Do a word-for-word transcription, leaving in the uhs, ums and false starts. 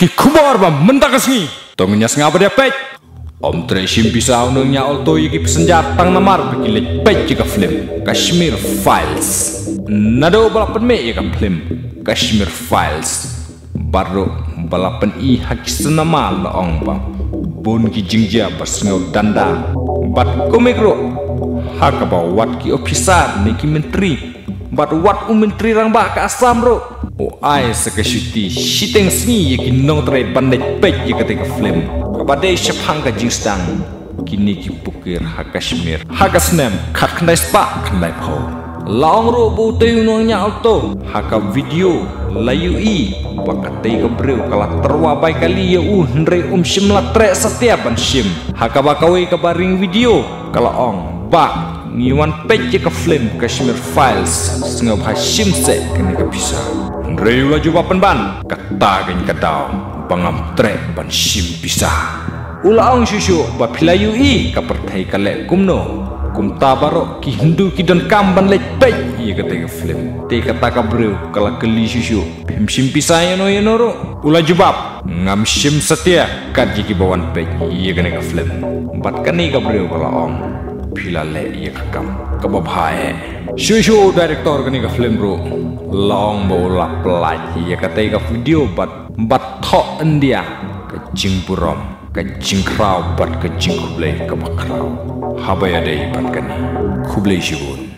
Ki khubor ba mynta ka sngi. To ngin ïa sngap bad ïa peit. Ym treh shim pisa u nongñiah alto ïa ki passenger tang namar ba ki leit peit ïa ka film Kashmir Files. Naduh ba la pynmih ïa ka film Kashmir Files, bad ruh ba la pyni ha ki cinema, la ong ba bun ki jingjia ba sngew danda bad komik ruh, ha kaba wat ki ophisar ne ki myntri bad wat u Myntri Rangbah ka Assam ruh u ai sa ka shuti shiteng sngi ïa ki nongtrei ban leit peit ïa katei ka film kaba dei shaphang ka jingsdang kine ki pukir ha Kashmir ha ka snem khatkhyndai spah khyndaiphew. La ong ruh ba utei u nongñiah alto ha ka video la ïohi ba katei ka briew ka la tyrwa bai kali ïa u, hynrei um shym la treh satia ban shim. Ha kaba kawei kaba ring video ka la ong ba ngi wan peit ïa ka film Kashmir Files, sngewbha shim seh kane ka pisa. Hynrei u la jubab pynban, kata kein ka daw ba ngam treh ban shim pisa. U la ong shuh shuh ba phi la ïohi ka pyrthei ka leh kumno. Kumta baroh ki Hindu ki donkam ban leit peit ïa katei ka film. Te kata ka briew ka la kylli shuh shuh, phim shim pisa ïano ïano ruh? U la jubab, ngam shim satia kat ïa kiba wan peit ïa kane ka film. Bad kane ka briew ka la ong, phi la leh ïa ka kam kaba bha eh. Shuh shuh u director kane ka film ruh la ong ba u la pyllait ïa katei ka video bad bad thoh India ka jingburom, ka jingkhraw bad ka jingkhublei kaba khraw. Haba ïadei bad kane, khublei shibun.